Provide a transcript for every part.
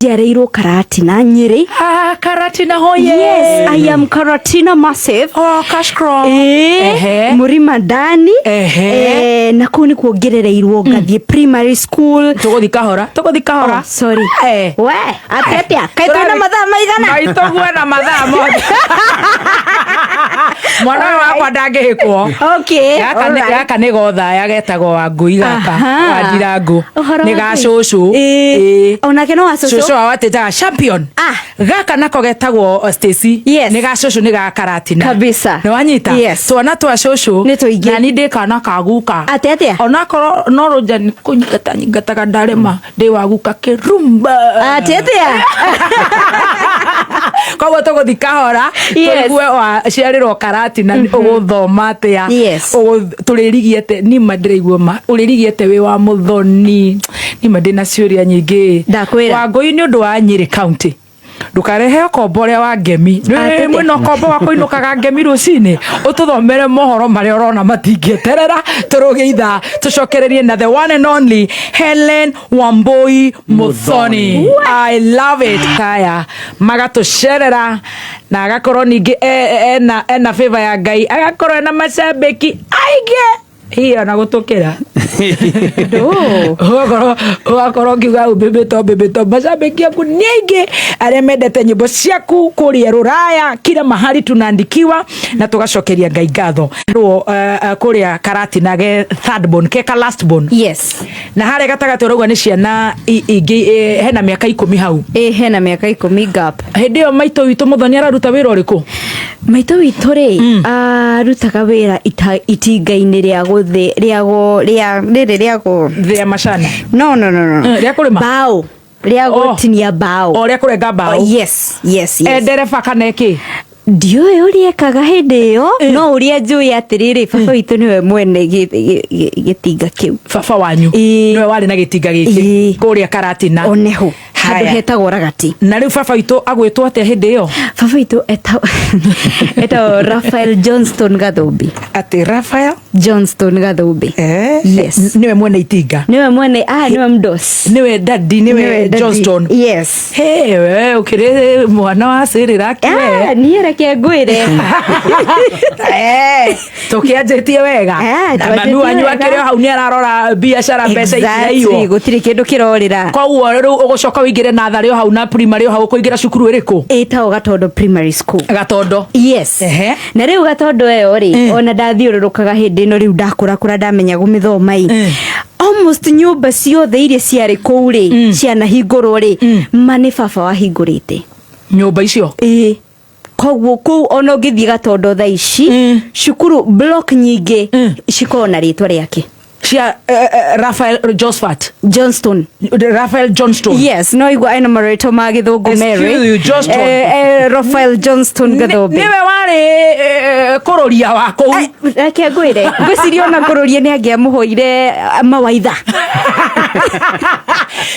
Njiarĩirwo Karatina, Nyĩrĩ. Ah, Karatina hoye. Yes, I am Karatina massive. Oh, cash crop. Mũrima ndani. Na kũu nĩkuo ngerereirwo ngathiĩ primary school. Tũgũthi kahora, tũgũthi kahora. Oh, sorry. We atĩ atĩa, kaĩ twĩna mathaa maigana? Maitũ guona mathaa mothe. Mwana ũyũ wakwa ndangĩhĩkwo. Gaka gaka nĩ gothaya getagwo Wangũi gaka. Wa Ndirangũ. Ũhoro Nĩ wa ga Ngai. cũcũ. Onake no wa cũcũ. Cũcũ wao atĩnjaga champion. Gaka nako getagwo Stacy. Nĩ ga cũcũ, nĩ ga Karatina. Kabisa. Nĩ wanyita? Yes. Twana twa cũcũ. Nĩ tũingĩ. Na ni ndĩ kana ka guka. Atĩ atĩa? Onakorwo no rũnja nĩ kũnyingata nyingataga ndarema, ndĩ wa guka kĩrumba. Atĩ atĩa? Koguo tũgũthi kahora. Tũigue waciarĩrwo Karatina, ũgũthoma atĩa? Tũrĩrigie nima ndĩraigua ma ũrĩrigie te wĩ wa Mũthoni. Nima ndĩna ciũria nyingĩ. Ndakwĩra. Wangũi, nĩ ũndũ wa Nyĩrĩ County, ndũkarehe ũkombo ũrĩa wa ngemi. Atĩtĩ. Mwĩna ũkombo wa kũinũkaga ngemi rũcinĩ, ũtũthomere mohoro marĩa ũrona matingĩeterera tũrũge ithaa, tũcokererie na the one and only Helen Wambui Muthoni. I love it. Kaya magatũcerera na agakorwo ningĩ ena favor ya Ngai, agakorwo ena macambĩki aingĩ hihi ona gũtũkĩra. Ũgakorwo ũkiuga umbĩmbĩto mbĩmbĩto, macambĩki aku nĩ aingĩ arĩa mendete nyĩmbo ciaku kũrĩa rũraya, kila mahali tunaandikiwa na tũgacokeria Ngai ngatho. Rwo kũrĩa Karatina ge third born ke ka last born? Yes. Na harĩa gatagatĩ ũrauga nĩ ciana ingĩ, hena mĩaka 10 hau? Ĩ, hena mĩaka 10 gap. Hĩndĩ ĩyo maitũ witũ Mũthoni araruta wĩra ũrĩkũ? Maitũ witũ rĩ, arutaga wĩra itinga-inĩ rĩa gũthĩ rĩa go rĩa rĩrĩ rĩa go Thĩa macani? No. Rĩa kũrĩma? Bao, rĩa gũtinia bao. O rĩa kũrenga mbaũ? Oh, yes. E ndereba kana ĩkĩ? Ndiũĩ ũrĩa ekaga hĩndĩ ĩyo, no ũrĩa njũĩ atĩrĩrĩ, baba witũ nĩwe mwene gĩtinga kĩu. Baba wanyu nĩwe warĩ na gĩtinga gĩkĩ kũrĩa Karatina? Oneho handũ Haya. hetagwo Ragati. Na rĩu baba witũ agwĩtwo atĩa hĩndĩ ĩyo? Baba witũ etagwo Raphael Johnston Gathumbi. Atĩ Raphael? Johnston Gathumbi. Yes. Nĩwe mwene itinga? Nĩwe mwene, nĩwe mdos. Nĩwe daddy, nĩwe Nĩwe daddy. Johnston? Yes. Hey, we ũkĩrĩ mwana wa cĩrĩra Ah, niĩ reke ngwĩre. Tũkĩanjĩtie wega. Ah, Na mami twanjĩtie wanyu wega. akĩrĩ o hau nĩ ararora biacara, mbeca Exactly, itiraiyo. Gũtirĩ kĩndũ kĩrorĩra. Koguo rĩu ũgũcoka ũingĩre natharĩ o hau na primary o hau, ũkũingĩra cukuru ĩrĩkũ? Ĩtagwo Gatondo Primary School. Gatondo. Yes. Na rĩu Gatondo ĩyo rĩ, ona ndathiũrũrũkaga hĩndĩ ĩno rĩu ndakũrakũra, ndamenya gũmĩthoma ĩ, almost nyũmba ciothe iria ciarĩ kũu rĩ, cianahingũrwo rĩ, ma nĩ baba wahingũrĩte nyũmba icio. Ĩĩ, koguo kũu ona ũngĩthiĩ Gatondo thaa ici, cukuru block nyingĩ cikoragwo na rĩtwa rĩake. Cia Raphael Josephat? Johnston. Raphael Johnston. Yes, no igua ena marĩtwa ma gĩthũngũ. Excuse Mary. you, Johnston. Raphael Johnston Gathombe. Nĩwe warĩ kũrũria wa kũu? Reke ngwĩre, ngwĩciria ona kũrũria nĩ angĩamũhoire mawaitha.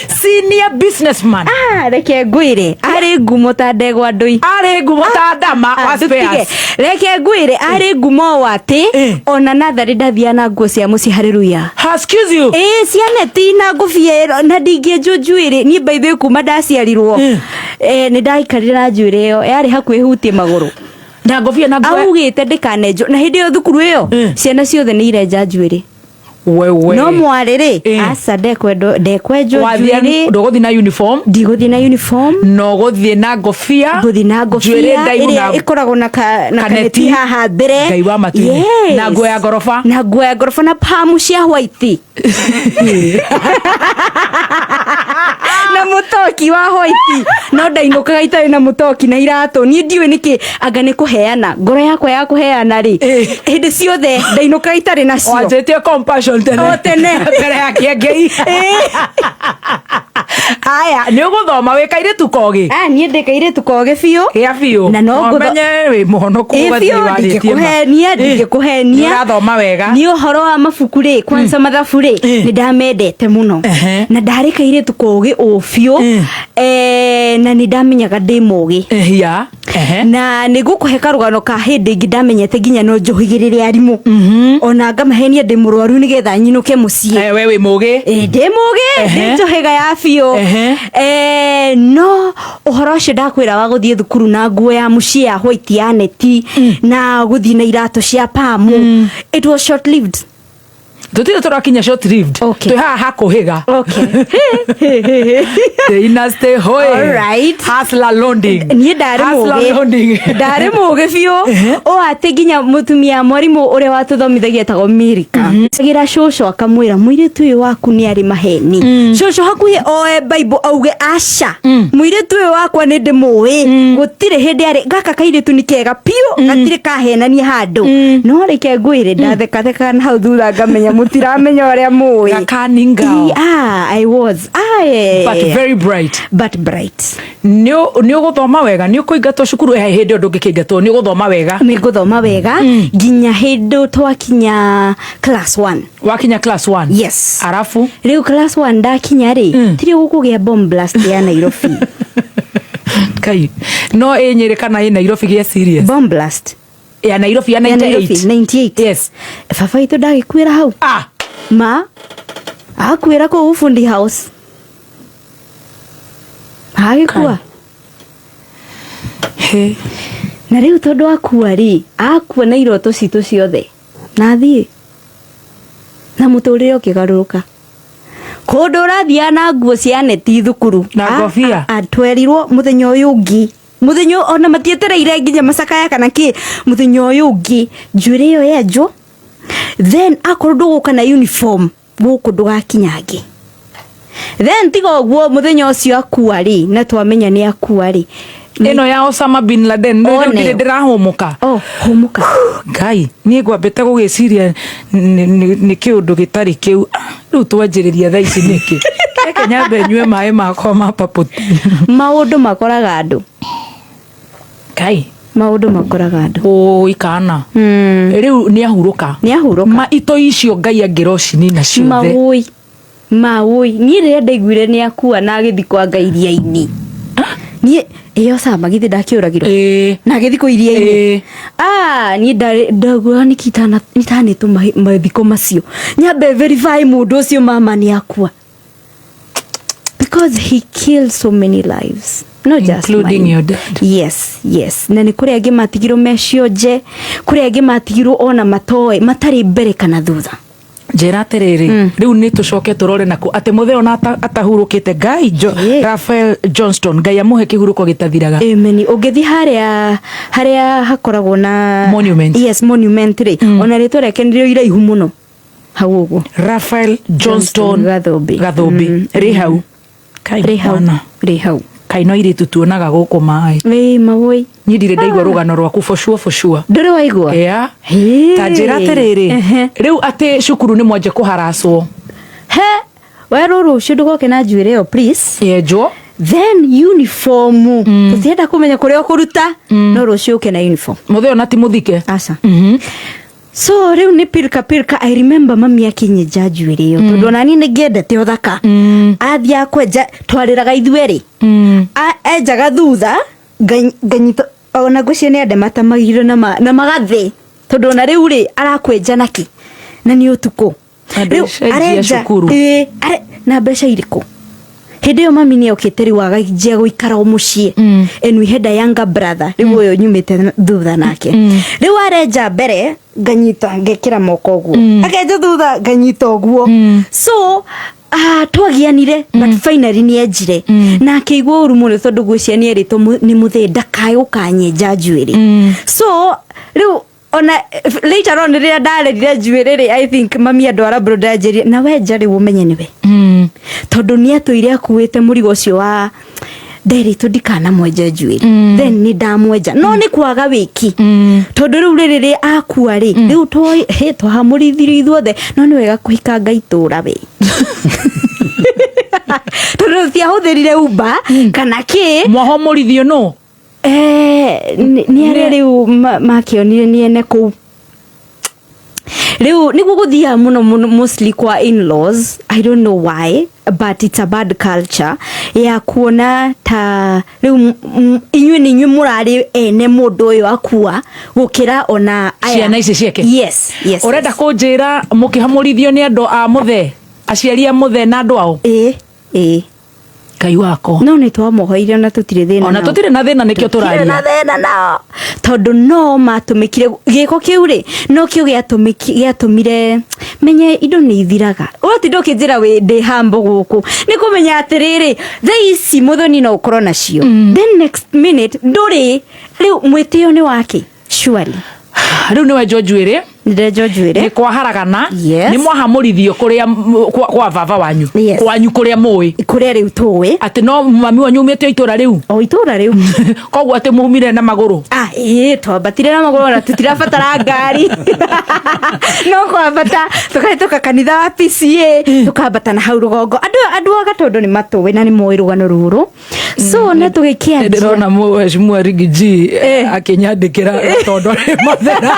Senior businessman. Ah, reke ngwĩre, arĩ ngumo ta ndegwa ndũi. Arĩ ngumo ta ndama wa Tũtige. spares. Reke ngwĩre, arĩ ngumo o atĩ ona natharĩ ndathiaga na nguo cia mũciĩ harĩ ruya. Ha, excuse you. Ĩĩ, cianeti na ngũbia ĩno, na ndingĩenjwo njuĩrĩ niĩ by the way, kuma ndaciarirwo nĩ ndaikarire na njuĩrĩ ĩyo yarĩ hakuhĩ hutie magũrũ. Na ngũbia na nguo. Augĩte ndĩkanenjwo, na hĩndĩ ĩyo thukuru ĩyo ciana ciothe nĩ irenja njuĩrĩ. Wewe. No mwarĩ rĩ, aca, ndekwendwo, ndekwenjwo Wathiĩ njuĩrĩ. Ndũgũthiĩ na uniform? Ndigũthiĩ na uniform. No gũthiĩ na ngũbia. Ngũthiĩ na njuĩrĩ ngũbia ndaihu ĩrĩa na ĩkoragwo na kaneti. kaneti haha mbere. Ngai wa matu-inĩ. Yes. Na nguo ya ngoroba. Na nguo ya ngoroba na pamu cia white na mũtoki wa white, no ndainũkaga itarĩ na mũtoki na iratũ. Niĩ ndiũĩ nĩkĩ, anga nĩ kũheana ngoro yakwa ya kũheana rĩ, hĩndĩ ciothe ndainũkaga itarĩ nacio. Wanjĩtie compassion tene. O tene. Mbere ya kĩengei. Haya, nĩ ũgũthoma wĩ kairĩtu kogĩ? Ah, niĩ ndĩ kairĩtu kogĩ biũ. Gĩa biũ. Na no Ũmenye wĩ mũhonoku. Ĩ, ũgathiĩ biũ. warĩtie ma. Ndingĩkũhenia, ndingĩkũhenia. Nĩ ũrathoma wega. Nĩ ũhoro wa mabuku rĩ, kwanza mathabu rĩ, nĩ ndamendete mũno. Na ndarĩ kairĩtu kogĩ ũ biũ. Na nĩ ndamenyaga ndĩ mũgĩ. Ya ehe. Na nĩ ngũkũhe karũgano ka hĩndĩ ĩngĩ ndamenyete nginya no njũhĩgĩrĩre arimũ, ona ngamahenia ndĩ mũrwaru nĩgetha nyinũke mũciĩ. We wĩ mũgĩ. Ĩ, ndĩ mũgĩ. Ndĩ njũhĩga ya biũ. No ũhoro ũcio ndakwĩra wa gũthiĩ thukuru na nguo ya mũciĩ ya white ya neti na gũthiĩ na iratũ cia pamu, it was short lived. Tutire tũrakinya short lived. Twĩ haha hakũhĩga. Stay stay hoi. Alright. Hustler loading. Niĩ ndarĩ Hustler mũgĩ, loading. ndarĩ mũgĩ biũ o atĩ nginya mũtumia mwarimũ ũrĩa watũthomithagia etagwo Mirika gĩra cũcũ akamwĩra, "Mũirĩtu ũyũ waku nĩ arĩ maheni." Cũcũ hakuhĩ oe Bible auge, "Aca, mũirĩtu ũyũ wakwa nĩ ndĩmũĩ, gũtirĩ hĩndĩ arĩ gaka kairĩtu nĩ kega biũ, gatirĩ kahenania handũ." No reke ngwĩre, ndathekathekaga na hau thutha ngamenya mũtiramenya ũrĩa mũĩ. Gakaninga. Ah, I was ah, yeah. But very bright. But bright. Nĩ ũgũthoma wega, nĩ ũkũingatwo cukuru? Hĩndĩ ĩyo ndũngĩkĩingatwo, nĩ ũgũthoma wega? Nĩ ngũthoma wega nginya hĩndĩ twakinya class 1. Wakinya class 1? Yes. Arafu? Rĩu class 1 ndakinya rĩ, tirĩ gũkũgĩa bomb blast ya Nairobi. Kai, no ĩ Nyĩrĩ kana ĩ Nairobi gĩa serious? Bomb blast. Ya Nairobi ya ya Nairobi. 98? 98. Baba itũ ndagĩkuĩra hau. Ah. Ma akuĩra kũu Fundi House agĩkua. He. Na rĩu tondũ akua rĩ, akua na iroto citũ ciothe na athiĩ na mũtũrĩre ũkĩgarũrũka, kũndũ ũrathiaga na nguo cia neti thukuru. Na ngobia. Twerirwo mũthenya ũyũ ũngĩ, mũthenya ona matietereire nginya macakaya kana kĩ, mũthenya ũyũ ũngĩ njuĩrĩ ĩyo yenjwo, then akorwo ndũgũka na uniform gũkũ ndũgakinyange. Then tiga ũguo, mũthenya ũcio akua rĩ, na twamenya nĩ akua rĩ. Ĩno ya Osama bin Laden rĩu. One. Ndirĩ ndĩrahũmũka. Oh, hũmũka. Ngai, niĩ ngwambĩte gũgĩciria nĩ kĩũndũ gĩtarĩ kĩu. Ah, rĩu twanjĩrĩria thaa ici nĩkĩ? Reke nyambe nyue maĩ makwa ma papoti. Maũndũ makoraga andũ. Ngai. Maũndũ makoraga andũ. Ũi kana. Rĩu nĩ ahurũka. Nĩ ahurũka. Ma ito icio Ngai angĩrocinina ciothe. Mawũi, mawũi, niĩ rĩrĩa ndaiguire nĩ akua na agĩthikwo anga iria-inĩ, niĩ ĩyo Osama githĩ ndakĩũragirwo na agĩthikwo iria-inĩ? Ah, niĩ ndaguaga nĩkĩ itanĩtwo mathiko macio, nyambe verify mũndũ ũcio mama nĩ akua, because he killed so many lives, not just Including mine. Your dad. Yes, na nĩ kũrĩ angĩ matigirwo me cionje, kũrĩ angĩ matigirwo ona matoĩ matarĩ mbere kana thutha. Njĩra atĩrĩrĩ, rĩu nĩ tũcoke tũrore naku atĩ mũthee ona atahurũkĩte Ngai jo, Raphael Johnston, Ngai amũhe kĩhurũko gĩtathiraga. Amen. Ũngĩthiĩ harĩa hakoragwo na Monument. Yes, monument rĩ, ona rĩtwa rĩake nĩrĩo iraihu mũno hau ũguo. Raphael Johnston. Gathumbi. Gathumbi. Rĩ hau. Kai, Rĩ hau. mwana. Rĩ hau. Kai, no irĩtu tuonaga gũkũ maĩ. Ĩ mawũi. Niĩ ndirĩ ndaigua rũgano rwaku, for sure, for sure. Ndũrĩ waigua? Yeah. Hĩ. Ta njĩra atĩrĩrĩ, rĩu atĩ cukuru nĩ mwanje kũharacwo? He werwo rũciũ ndũgoke na njuĩrĩ ĩyo, please. Yenjwo. Then uniform, tũtienda kũmenya kũrĩa ũkũruta, no rũciũ ũke na uniform. Mũthee ona ti mũthike. Aca. So rĩu nĩ pirika pirika. I remember mami akĩnyenja njuĩrĩ ĩyo, tondũ ona niĩ nĩ ngĩendete ũthaka. Athiaga kwenja, twarĩraga ithuerĩ. Enjaga thutha, nganyita, ona ngwĩciria nĩ andematemagire na magathĩ, tondũ ona rĩu rĩ arakwenja nakĩ na nĩ ũtukũ. Na Rĩu mbeca cia arenja cukuru. Ĩĩ, na mbeca irĩkũ hĩndĩ ĩyo mami nĩ okĩte rĩu aganjia gũikara o mũciĩ, and we had a younger brother rĩu ũyũ nyumĩte thutha nake. Rĩu arenja mbere, nganyita, ngekĩra moko ũguo, akenja thutha, nganyita ũguo. So twagianire, but finally nĩ enjire na akĩigua ũru mũno, tondũ ngwĩciria nĩ erĩtwo nĩ mũthee ndakae gũkanyenja njuĩrĩ. So rĩu ona later on rĩrĩa ndarerire njuĩrĩ rĩ, I think mami andwara bro ndanjĩrire na wenja rĩu ũmenye nĩwe, tondũ nĩ atũire akuĩte mũrigo ũcio wa nderĩtwo ndikanamwenje njuĩrĩ. Then nĩ ndamwenja, no nĩ kwaga wĩki, tondũ rĩu rĩrĩ akua rĩ, rĩu twahamũrithirio ithuothe. No nĩ wega kũhikanga itũra we, tondũ tiahũthĩrire Uber kana kĩ. Mwahomũrithio nũ? Nĩ arĩa rĩu makĩonire nĩ ene kũu. Rĩu nĩguo gũthiaga mũno mũno, mostly kwa in-laws. I don't know why, but it's a bad culture ya kuona ta rĩu inyuĩ nĩ inyuĩ mũrarĩ ene mũndũ ũyũ akua gũkĩra ona aya. Ciana ici ciake? Yes. Ũrenda kũnjĩra mũkĩhamũrithio nĩ andũ a mũthee, aciari a mũthee na andũ ao? Ĩĩ. Ngai wakwa. No nĩ twamohoire, ona tũtirĩ thĩna Ona nao. tũtirĩ na thĩna, nĩkĩo Tũtirĩ na tũraria. thĩna nao, tondũ no matũmĩkire gĩko kĩu rĩ, no kĩo gĩatũmire menye indo nĩ ithiraga. Ũratinda ũkĩnjĩra wĩ ndĩ hambo gũkũ, nĩ kũmenya atĩrĩrĩ, thaa ici mũthoni no ũkorwo nacio, then next minute ndũrĩ. Rĩu mwĩtĩo nĩ wake surely. Rĩu nĩwe njo njuĩrĩ. Nĩndenjwo njuĩrĩ. Nĩ kwaharagana. Yes. Nĩ mwahamũrithio kũrĩa kwa baba wanyu. Yes. Kwanyu kũrĩa mũĩ. Kũrĩa rĩu tũĩ. Atĩ no mami wanyu umĩte o itũra rĩu? O itũra rĩu. Koguo atĩ mumire na magũrũ? Ah, ĩĩ, twambatire na magũrũ, ona tũtirabatara ngari, no kwambata tũkahĩtũka kanitha wa PCA, tũkambata na hau rũgongo. Andũ a Gatũndũ nĩ matũĩ na nĩ moĩ rũgano rũrũ, so na tũgĩkĩanjia. Ndĩrona mheshimiwa Rigiji akĩnyandĩkĩra tondũ nĩ mathera.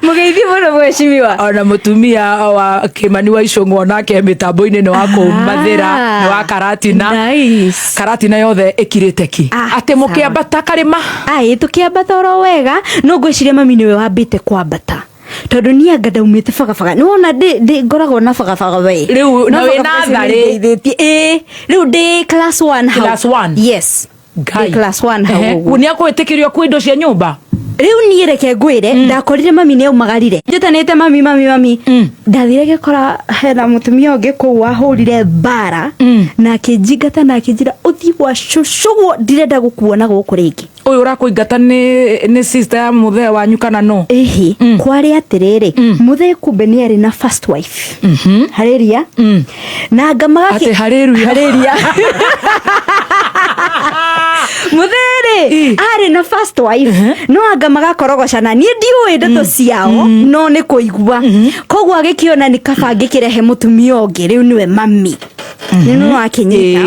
Mũgeithie mũno mheshimiwa. Ona mũtumia wa Kĩmani wa Icũng'wa nake mĩtambo-inĩ nĩ wa kũu Mathĩra, nĩ wa Karatina. Nice. Karatina yothe ĩkirĩte ki. Ah, Atĩ mũkĩambata karĩma? Ai, tũkĩambata oro wega, no ngwĩciria mami nĩwe wambĩte kwambata, tondũ niĩ anga ndaumĩte bagabaga. Nĩ wona ndĩ ngoragwo na bagabaga we. Rĩu, No na wĩ bagabaga icio natharĩ. nĩ indeithĩtie. Ĩĩ, rĩu ndĩ class 1 hau. Class one? Yes. Ngai. Ndĩ class 1 hau ũguo. Nĩ akwĩtĩkĩrio kwĩ indo cia nyũmba? Rĩu niĩ reke ngwĩre, ndakorire mami nĩ aumagarire, njĩtanĩte mami, mami, mami. Ndathire ngĩkora hena mũtumia ũngĩ kũu wahũrire mbara na akĩnjingata na akĩnjĩra, "Ũthiĩ gwa cũcũguo, ndirenda gũkuona gũkũ rĩngĩ." Ũyũ ũrakũingata nĩ sister ya mũthee wanyu kana no? Ĩhĩ, kwarĩ atĩrĩrĩ, mũthee kumbe nĩ arĩ na first wife harĩria na ngamaga. Atĩ harĩruya? Harĩria mũthee rĩ arĩ na first wife, no anga magakorogocana, niĩ ndiũĩ ndeto ciao, no nĩ kũigua. Koguo agĩkĩona nĩ kaba ngĩkĩrehe mũtumia ũngĩ, rĩu nĩwe mami, nĩ nĩ wakĩnyita.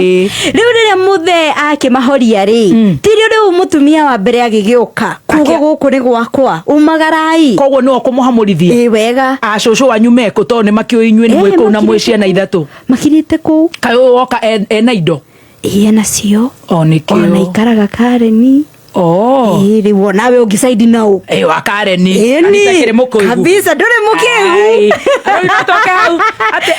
Rĩu rĩrĩa mũthee akĩmahoria rĩ, tirio rĩu mũtumia wa mbere agĩgĩũka kuga, "Gũkũ nĩ gwakwa, umagarai." Koguo nĩwe ũkũmũhamũrithia? Ĩ wega. Acũcũ wanyu mekũ, tondũ nĩ makĩũĩ inyuĩ nĩ mwĩ kũu na mwĩ Makirĩte ciana kũu. ithatũ? Makirĩte kũu. Kaĩ ũyũ woka ena indo? Ĩ, nacio. O Ona nĩkĩo ikaraga Kareni. O. Ĩ, rĩu onawe ũngĩcaidi nau. Ĩ, wa Kareni. Ĩni. Kanitha kĩrĩ mũkũigu. Kabisa, ndũrĩ mũkĩgu. Rĩu no tũke hau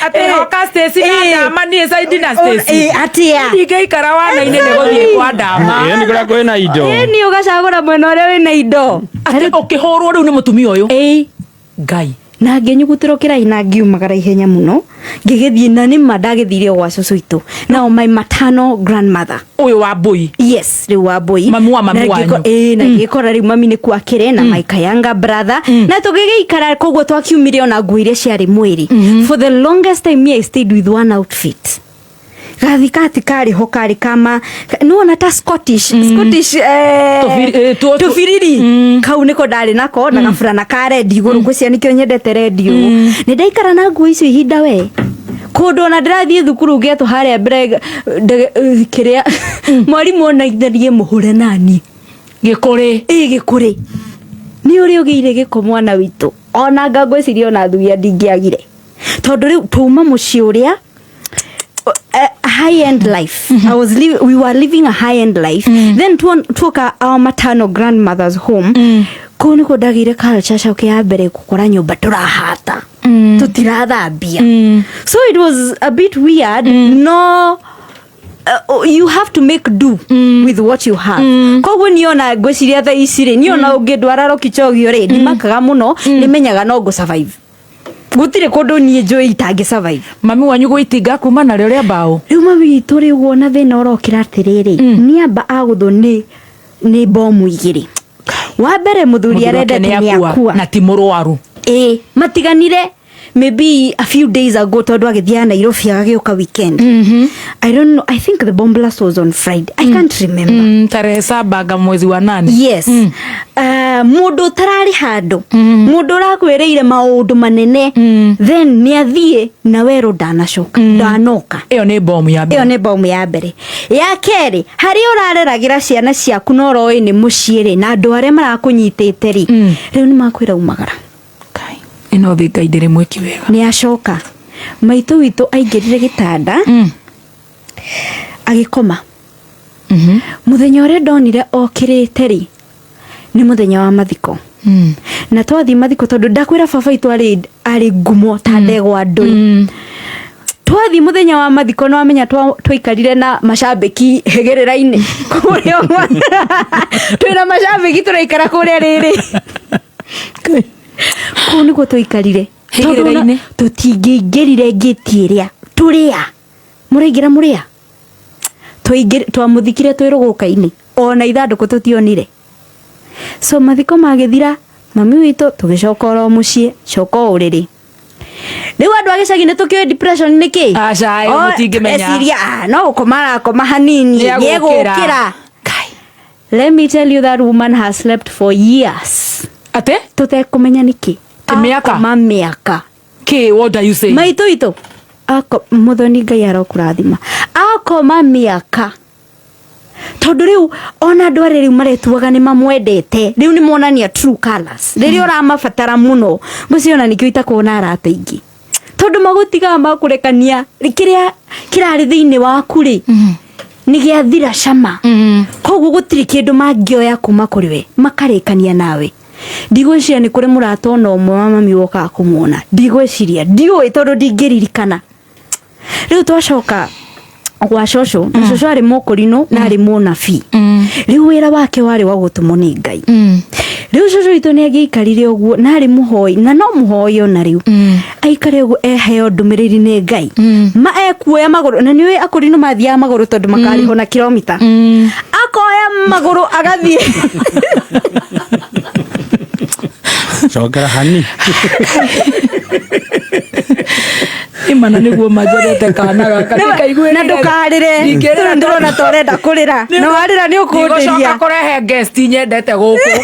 atĩ hoka Stacy na Ndama, niĩ caidi na Stacy. Ĩ, atĩa? Ndingĩikara wana-inĩ, nĩ gũthiĩ kwa Ndama. Ĩĩ, nĩ kũrĩa kwĩna indo. Ĩni, ũgacagũra mwena ũrĩa wĩna indo. Atĩ ũkĩhũrwo rĩu nĩ mũtumia ũyũ? Ĩ. Ngai. Na ngĩnyugutĩrwo kĩrai na ngiumagara ihenya mũno, ngĩgĩthiĩ, na nĩma ndagĩthire o gwa cũcũ witũ, nao my maternal grandmother. Ũyũ wa mbũi? Yes, rĩu wa mbũi. Mamu wa mami Na wanyu. Ĩĩ, na ngĩkora rĩu mami nĩ kuakĩrĩ na my kayanga brother, na tũgĩgĩikara. Koguo twakiumire ona nguo iria ciarĩ mwĩrĩ. For the longest time me I stayed with one outfit, gathikati karĩ ho, karĩ kama nĩwona ta Scottish tũbiriri kau nĩko ndarĩ nako, na gaburana ka rendi igũrũ. Ngwĩciria nĩkĩo nyendete rendi ũguo. Nĩ ndaikara na nguo icio ihinda we kũndũ, ona ndĩrathiĩ thukuru ngĩetwo harĩa mbere kĩrĩa mwarimũ onaitharie mũhũre nani. Gĩkũrĩ? Ĩ, gĩkũrĩ nĩ ũrĩ ũgĩire gĩko mwana witũ. Ona anga ngwĩciria ona thuia ndingĩagire, tondũ rĩu tuma mũciĩ ũrĩa high end life. We were living a high end life, then tuoka our maternal grandmother's home. Kũu nĩkuo ndagĩire culture shock ya mbere, gũkora nyũmba tũrahata, tũtirathambia. So it was a bit weird. No, you have to make do with what you have. Koguo niĩ ona ngwĩciria thaa ici rĩ, niĩ ona ũngĩndwara Lokichogio rĩ, ndimakaga mũno, nĩmenyaga no ngũ survive. Gũtirĩ kũndũ niĩ njũĩ itangĩ survive. Mami wanyu gwĩtinga kuma narĩo rĩa mbaũ? Rĩu mami witũ rĩ, wona thĩna ũrokĩra atĩrĩrĩ, nĩ amba agũthwo nĩ bomu igĩrĩ. Wa mbere, mũthuri Mũthuri wake arendete nĩ nĩ akua, akua. Na ti mũrwaru? Ĩ, matiganire maybe a few days ago, tondu agĩthiaga Nairobi agagĩũka weekend. I don't know, I think the bomb blast was on Friday, I can't remember. Tarehe 7 nga mwezi wa 8. Yes. Mũndũ ũtararĩ handũ, mũndũ ũrakwĩrĩire maũndũ manene, then nĩ athiĩ na werũ, ndanacoka, ndanoka. Ĩyo nĩ bomu ya mbere. Ĩyo nĩ bomu ya mbere. Ya kerĩ, harĩa ũrareragĩra ciana ciaku na ũroĩ nĩ mũciĩ rĩ, na andũ arĩa marakũnyitĩte rĩ, rĩu nĩ makwĩra umagara. Ngai, ĩno thĩ Ngai ndĩrĩ mwĩki wega. Nĩ acoka maitũ witũ aingĩrire gĩtanda agĩkoma. Mũthenya ũrĩa ndonire okĩrĩte rĩ, nĩ mũthenya wa mathiko. Na twathiĩ mathiko, tondũ ndakwĩra baba witũ arĩ ngumo ta ndegwa ndũi. Twathiĩ mũthenya wa mathiko, nĩ wamenya twaikarire na macambĩki hĩgĩrĩra-inĩ kũrĩa ũguo. Twĩna macambĩki tũraikara kũrĩa rĩrĩ kũu nĩkuo twaikarire. Tondũ Hĩgĩrĩra-inĩ? Tũtingĩingĩrire ngĩti ĩrĩa tũrĩa mũraingĩra mũrĩa twamũthikire twĩ rũgũka-inĩ, ona ithandũkũ tũtionire. So mathiko magĩthira, mami witũ tũgĩcoka oro mũciĩ, coka o ũrĩrĩ. Rĩu andũ a gĩcagi nĩ tũkĩũĩ depression nĩ kĩ. Aca, ĩyo mũtingĩmenya. Eciria, "Ah, no gũkoma arakoma hanini, Nĩegũkĩra." Nĩegũkĩra. Kai. Let me tell you, that woman has slept for years Ate? tũtekũmenya nĩkĩ. Ti mĩaka? Akoma mĩaka. Kĩ, what are you saying? Maitũ itũ ako Mũthoni, Ngai arokũrathima, akoma mĩaka, tondũ rĩu ona andũ arĩa rĩu maretuaga nĩ mamwendete rĩu nĩ monania true colors rĩrĩa ũramabatara mũno. Ngwĩciria ona nĩkĩo itakorwo na arata aingĩ, tondũ magũtigaga makũrekania kĩrĩa kĩrarĩ thĩinĩ waku rĩ nĩ gĩathira cama. Koguo gũtirĩ kĩndũ mangĩoya kuma kũrĩ we, makarĩkania nawe. Ndigwĩciria nĩ kũrĩ mũrata ona ũmwe wa mami wokaga kũmuona, ndigwĩciria, ndiũĩ tondũ ndingĩririkana. Rĩu twacoka gwa cũcũ, na cũcũ arĩ mũkũrinũ na arĩ mũnabii. Rĩu wĩra wake warĩ wa gũtũmwo nĩ Ngai. Rĩu cũcũ witũ nĩ angĩaikarire ũguo na arĩ mũhoi, na no mũhoi ona rĩu, aikare ũguo eheo ndũmĩrĩri nĩ Ngai, ma ekuoya magũrũ, na nĩũĩ akũrinũ mathiaga magũrũ tondũ makarĩhwo na kilomita. Akoya magũrũ agathiĩ. Cokera hani. Imana nĩguo manjerete kana gaka ndikaiguĩrĩre. Na ndũkarĩre. Ndingĩrĩra. Tondũ ndĩrona ta ũrenda kũrĩra, na warĩra nĩ Ndigũcoka ũkũndĩria. kũrehe guest nyendete gũkũ,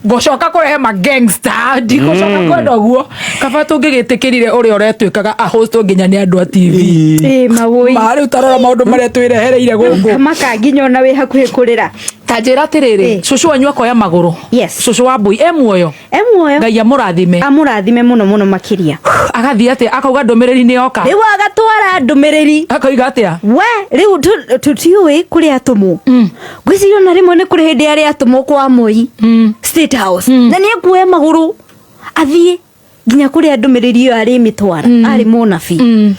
ngũcoka kũrehe ma gangster, ndigũcoka kwenda ũguo. Kaba tũngĩgĩtĩkĩrire ũrĩa ũretuĩkaga a host nginya nĩ andũ a TV. Ĩ mawũi. Ma rĩu tarora maũndũ marĩa twĩrehereire gũkũ. Maka nginya ona wĩ hakuhĩ kũrĩra. Ta njĩra atĩrĩrĩ. Cũcũ wanyu akoya magũrũ? Yes. Cũcũ wa mbui e muoyo? E muoyo. Ngai amũrathime. Amũrathime mũno mũno makĩria. Agathiĩ atĩa? Akauga ndũmĩrĩri nĩ yoka? Rĩu agatwara ndũmĩrĩri. Akauga atĩa? We rĩu tũtiũĩ kũrĩa atũmwo. Ngwĩciria ona rĩmwe nĩ kũrĩ hĩndĩ arĩa atũmwo kwa Moi, State House, na nĩ ekuoya magũrũ athiĩ nginya kũrĩa ndũmĩrĩri ĩyo arĩmĩtwara. Arĩ mũnabii.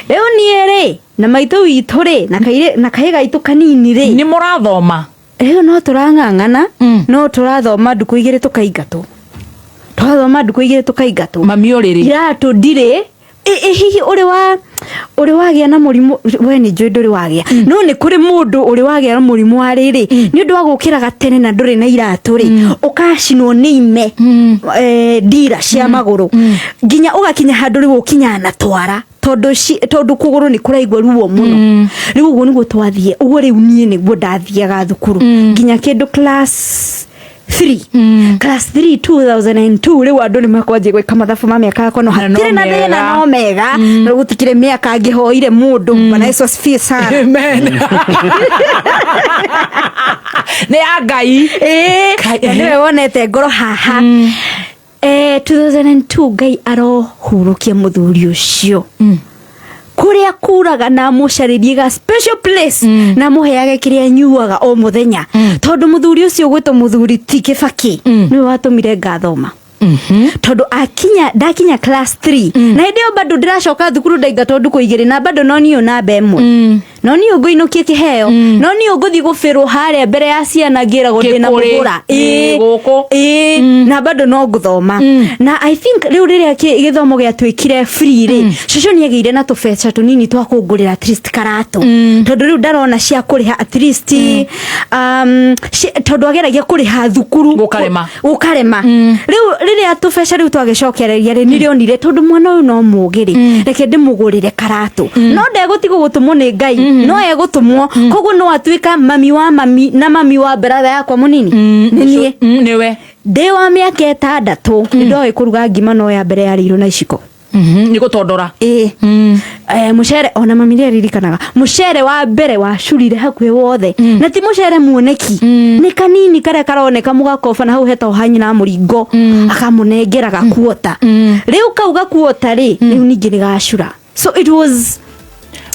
Rĩu niĩ rĩ na maitũ witũ rĩ na na kahĩ gaitũ kanini rĩ, Nĩ mũrathoma? Rĩu no tũrang'ang'ana. No tũrathoma ndukũ 2 tũkaingatwo, tũrathoma ndukũ 2 tũkaingatwo. Mami ũrĩrĩ. Iratũ ndirĩ. Ĩ hihi ũrĩ wagĩa na mũrimũ? We nĩ njũĩ ndũrĩ wagĩa, no nĩ kũrĩ mũndũ ũrĩ wagĩa na mũrimũ wa rĩrĩ nĩ ũndũ wa gũkĩraga tene na ndũrĩ na iratũ rĩ, ũkacinwo nĩ ime, ndira cia magũrũ, nginya ũgakinya handũ rĩu ũkinyaga na twara, tondũ kũgũrũ nĩ kũraigua ruo mũno. Rĩu ũguo nĩguo twathiĩ ũguo. Rĩu niĩ nĩguo ndathiaga thukuru nginya kĩndũ class 3, class 3 2002. Rĩu andũ nĩ makwanjia gwĩka mathabu ma mĩaka yakwa, no Na no hatirĩ na thĩna. Mega. No mega, na gũtikĩrĩ mĩaka ngĩhoire mũndũ. Bwana Yesu asifiwe sana. Amen. Nĩ ya Ngai. Ĩĩ, Kai, na nĩwe wonete ngoro haha. 2002, Ngai arohurũkia mũthuri ũcio kũrĩa kuraga na amũcarĩrie ga special place na amũheage kĩrĩa anyuaga o mũthenya, tondũ mũthuri ũcio gwĩtwo mũthuri ti Kĩbakĩ nĩwe watũmire ngathoma, tondũ akinya ndakinya class 3 na hĩndĩ ĩyo bado ndĩracoka thukuru, ndaingatwo ndukũ 2, na bado no niĩ namba 1, no niĩ ngũinũkia kĩheo, no niĩ ngũthiĩ gũbĩrwo harĩa mbere ya ciana ngĩragwo ndĩna Kĩkũrĩ. mũgũra. Ĩ, gũkũ. Ĩĩ, na bado no ngũthoma. Na I think rĩu rĩrĩa gĩthomo gĩatuĩkire free rĩ, cũcũ nĩ agĩire na tũbeca tũnini twa kũngũrĩra at least karatũ, tondũ rĩu ndarona cia kũrĩha at least, tondũ ageragia kũrĩha thukuru. Gũkarema. Gũkarema. Rĩu rĩrĩa tũbeca rĩu twagĩcokereria rĩ, nĩrĩonire tondũ mwana ũyũ no mũũgĩ rĩ, reke ndĩmũgũrĩre karatũ. No ndegũtigwo gũtũmwo nĩ Ngai, no egũtũmwo. Koguo no atuĩka mami wa mami na mami wa brother yakwa mũnini nĩ niĩ. Nĩwe. Ndĩ wa mĩaka 6 nĩ ndoĩ kũruga ngima, no ya mbere yarĩirwo na iciko. Nĩ gũtondora. Ĩĩ. Mũcere ona mami nĩ aririkanaga mũcere wa mbere wacurire hakuhĩ wothe, na ti mũcere muoneki, nĩ kanini karĩa karoneka mũgakoba, na hau hetagwo ha nyina wa mũringo, akamũnengera gakuota. Rĩu kau gakuota rĩ, rĩu ningĩ nĩ gacura, so it was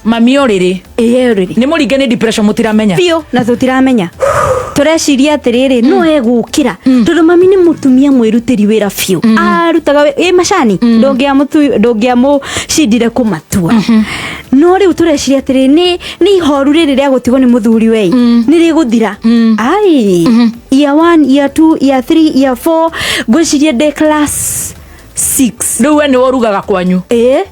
Mami ũrĩrĩ. Ĩĩ, rĩrĩ. Nĩ mũringe nĩ depression mũtiramenya. Biũ, na tũtiramenya. Tũreciria atĩrĩrĩ, no egũkĩra, tondũ mami nĩ mũtumia mwĩrutĩri wĩra biũ, arutaga ĩ macani, ndũngĩamũcindire kũmatua. No rĩu tũreciria atĩrĩ, nĩ ihoru rĩrĩ rĩa gũtigwo nĩ mũthuri wei nĩ rĩgũthira. Ai, year 1, year 2, year 3, year 4, ngwĩciria ndĩ class 6. Rĩu we nĩwe ũrugaga kwanyu? Ĩ,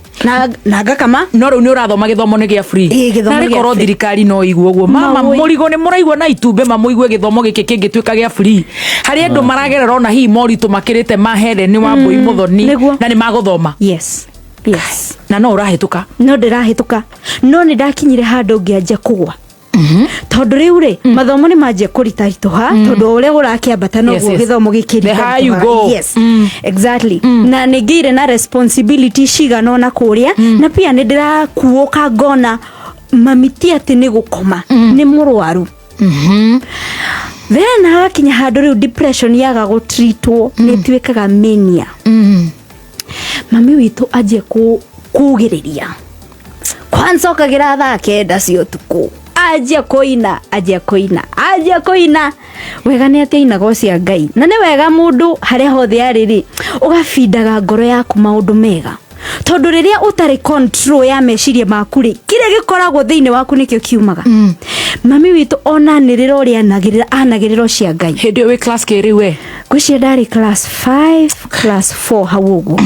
na ngakama. No rĩu nĩ ũrathoma, gĩthomo nĩ gĩa free? Ĩ, gĩthomo Narĩ gĩa korwo free. Thirikari no iguo ũguo, mama. Maũĩ. Mũrigo nĩ mũraigua na itumbĩ, mamũigue gĩthomo gĩkĩ kĩngĩtuĩka gĩa free harĩ andũ maragerera ona hihi moritũ makĩrĩte ma Helen Wambui Muthoni. Nĩguo. Na nĩ magũthoma. Yes. Na no ũrahĩtũka? No ndĩrahĩtũka, no nĩ ndakinyire handũ ngĩanjia kũgwa, tondũ rĩu rĩ, mathomo nĩ manjia kũritaritũha, tondũ o ũrĩa ũrakĩambata noguo gĩthomo The higher you go. Yes, exactly. Na nĩ ngĩire na responsibility cigana ona kũrĩa, na pia nĩ ndĩrakuũka ngona mami ti atĩ nĩ gũkoma, nĩ mũrwaru. Then hagakinya handũ rĩu depression yaga gũtreatwo nĩ ĩtuĩkaga mania. Mami witũ anjie kugĩrĩria kwancokagira thaa 9 cia ũtukũ, anjia kũina, anjia kũina, anjia kũina. Wega nĩ atĩ ainaga cia Ngai, na nĩ wega mũndũ harĩa hothe arĩ rĩ, ũgabindaga ngoro yaku maũndũ mega, tondũ rĩrĩa ũtarĩ control ya meciria maku rĩ, kĩrĩa gĩkoragwo thĩinĩ waku nĩkĩo kiumaga. Mami witũ ona anĩrĩra ũrĩa anagĩrĩra, anagĩrĩra cia Ngai. Hĩndĩ ĩyo wĩ class kĩ rĩu we? Ngwĩciria ndarĩ class 5, class 4 hau ũguo.